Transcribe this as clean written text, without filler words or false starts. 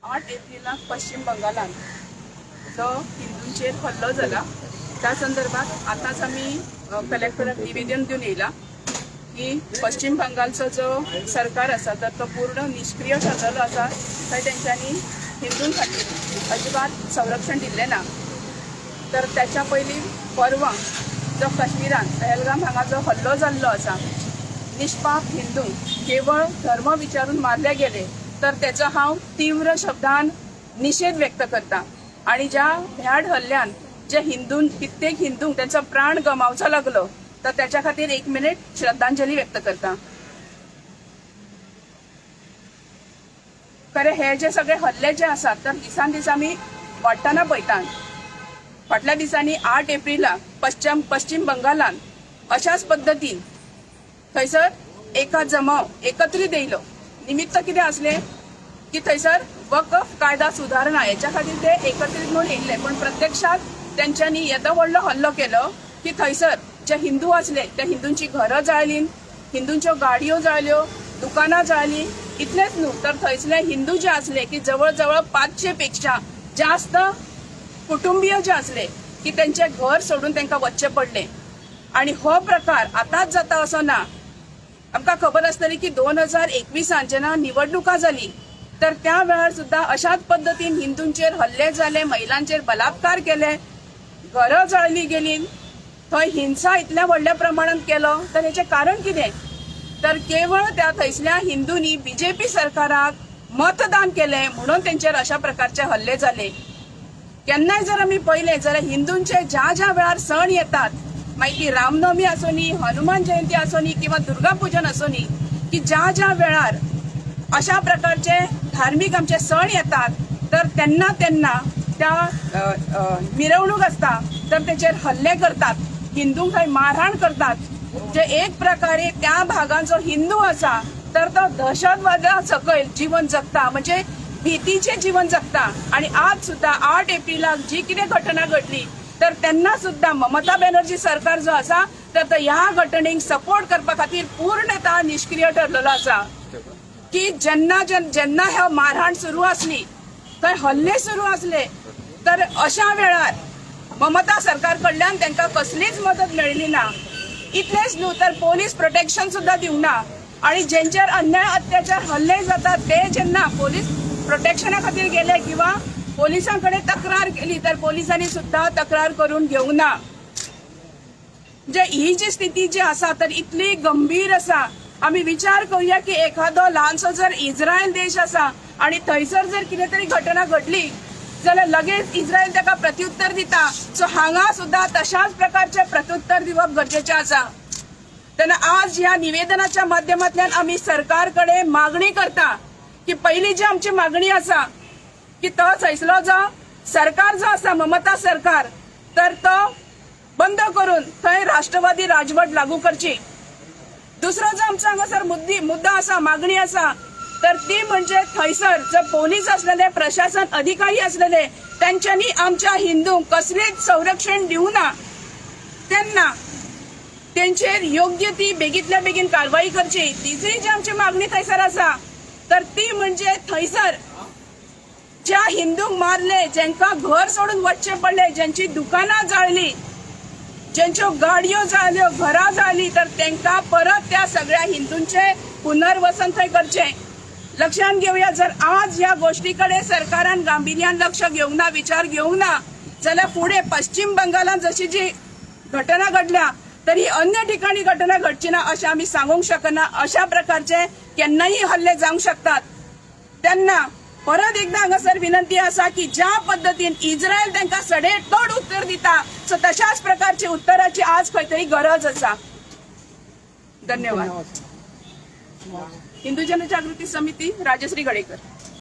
8 एप्रिलाक पश्चिम बंगालान जो हिंदूंचेर हल्लो जाला त्या संदर्भात आतांच आमी कलेक्टराक निवेदन दिवन येयला की पश्चिम बंगालचो जो सरकार आसा तर तो पूर्ण निश्क्रीय ठरलेलो आसा. थंय तेंच्यांनी हिंदूं खातीर अजिबात संरक्षण दिल्लें ना. तर त्याच्या पयलीं परवां जो काश्मीरान पहलगाम हांगा जो हल्लो जाल्लो आसा, निष्पाप हिंदूंक केवळ धर्म विचारून मारले गेले तर त्याचो हांव तीव्र शब्दान निषेध व्यक्त करता. आणि ज्या भ्याड हल्ल्यान जे हिंदून कित्येक हिंदूंक त्यांचो प्राण गमावचो लागलो तर त्याच्या खातीर 1 मिनिट श्रद्धांजली व्यक्त करता. खरें हे जे सगळे हल्ले जे आसात तर दिसान दीस आमी वाडटना पळयतात. फाटल्या दिसांनी 8 एप्रिलाक पश्चिम बंगालान अशाच पद्दतीन थंयसर एका जमाव एकत्रीत येयलो. निमित्त कितें आसलें की थंयसर वकफ कायदा सुधारणा हेच्या खातीर ते एकत्रीत म्हणून येयल्ले, पण प्रत्यक्षात तेंच्यांनी येदो व्हडलो हल्लो केलो की थंयसर जे हिंदू आसले त्या हिंदूंची घरां जाळली, हिंदूंच्यो गाडयो जाळ्यो, दुकानां जाळली. इतलेंच न्हू तर थंयसले हिंदू जे आसले की जवळ जवळ 500 पेक्षा जास्त कुटुंबीय जे आसले की तेंचे घर सोडून तांकां वचचें पडलें. आणि हो प्रकार आतांच जाता असो ना. आमकां खबर आसतली की 2021 जेन्ना निवडणुका जाली तर त्या वेळार सुद्दां अशाच पद्दतीन हिंदूंचेर हल्ले जाले, महिलांचेर बलात्कार केले, घरां जाळली गेली, थंय हिंसा इतल्या व्हडल्या प्रमाणात केलो. तर हेचें कारण कितें तर केवळ त्या थंयसल्या हिंदूंनी बीजेपी सरकाराक मतदान केलें म्हणून तेंचेर अशा प्रकारचे हल्ले जाले. केन्नाय जर आमी पळयलें जाल्यार हिंदूंचे ज्या ज्या वेळार सण येतात, मागीर ती रामनवमी आसूनी, हनुमान जयंती आसूनी किंवा दुर्गा पूजन आसूनी, की ज्या ज्या वेळार अशा प्रकारचे धार्मीक आमचे सण येतात तर तेन्ना तेन्ना त्या मिरवणूक आसता तर तेचेर हल्ले करतात, हिंदूंक थंय मारहाण करतात. जे एक प्रकारे त्या भागान जो हिंदू आसा तर तो दहशतवादा सकयल जीवन जगता, म्हणजे भीतीचे जीवन जगता. आणि आज सुद्दां 8 एप्रिलाक जी कितें घटना घडली तर तेन्ना सुद्दां ममता बॅनर्जी सरकार जो आसा तर तो ह्या घटनेक सपोर्ट करपा खातीर पूर्णतः निश्क्रीय ठरलेलो आसा. की जेन्ना जेन्ना ह्या मारहाण सुरू आसली, थंय हल्ले सुरू आसले तर अशा वेळार ममता सरकार कडल्यान तांकां कसलीच मदत मेळ्ळी ना. इतलेंच न्हू तर पोलीस प्रोटेक्शन सुद्दां दिवंक ना. आणि जेंचेर अन्याय अत्याचार हल्ले जातात ते जेन्ना पोलीस प्रोटेक्शना खातीर गेले किंवा पोलिसां कडेन तक्रार केली तर पोलिसांनी सुद्दां तक्रार करून घेवंक ना. म्हणजे ही जी स्थिती जी आसा तर इतली गंभीर आसा. आमी विचार करूया की एखादो ल्हानसो जर इस्रायल देश आसा आणि थंयसर जर कितें तरी घटना घडली जाल्यार लगेच इस्रायल ताका प्रत्युत्तर दिता. सो हांगा सुद्दां तशाच प्रकारचें प्रत्युत्तर दिवप गरजेचें आसा. तेन्ना आज ह्या निवेदनाच्या माध्यमांतल्यान आमी सरकार कडेन मागणी करता की पयली जी आमची मागणी आसा की तो थंयसलो जो सरकार जो आसा ममता सरकार तर तो बंद करून थंय राष्ट्रवादी राजवट लागू करची. दुसरो जो आमचो हांगासर मुद्दो आसा, मागणी आसा तर ती म्हणजे थंयसर जे पोलीस आसलेले, प्रशासन अधिकारी आसलेले तेंच्यांनी आमच्या हिंदूंक कसलेच संरक्षण दिवंक ना. तेन्ना तेंचेर योग्य ती बेगीतल्या बेगीन कारवाई करची. तिसरी जी आमची मागणी थंयसर आसा तर ती म्हणजे थंयसर ज्या हिंदूंक मारले, जेंकां घर सोडून वचचें पडलें, ज्यांची दुकानां जाळली, ज्यांच्यो गाडयो जाळ्यो, घरां जाळली तर तेंकां परत त्या सगळ्या हिंदूंचें पुनर्वसन थंय करचें. लक्षात घेवया, जर आज ह्या गोष्टी कडेन सरकारान गांभिर्यान लक्ष घेवंक ना, विचार घेवंक ना जाल्यार फुडें पश्चिम बंगालान जशी जी घटना घडल्या तर ही अन्य ठिकाणी घटना घडची ना अशें आमी सांगूंक शकना. अशा प्रकारचे केन्नाय हल्ले जावंक शकतात. तेन्ना परत एकदा हांगासर विनंती आसा की ज्या पद्दतीन इस्रायल तांकां सडेतोड उत्तर दिता सो तशाच प्रकारची उत्तराची आज खंय तरी गरज आसा. धन्यवाद. हिंदू जनजागृती समिती, राजश्री गडेकर.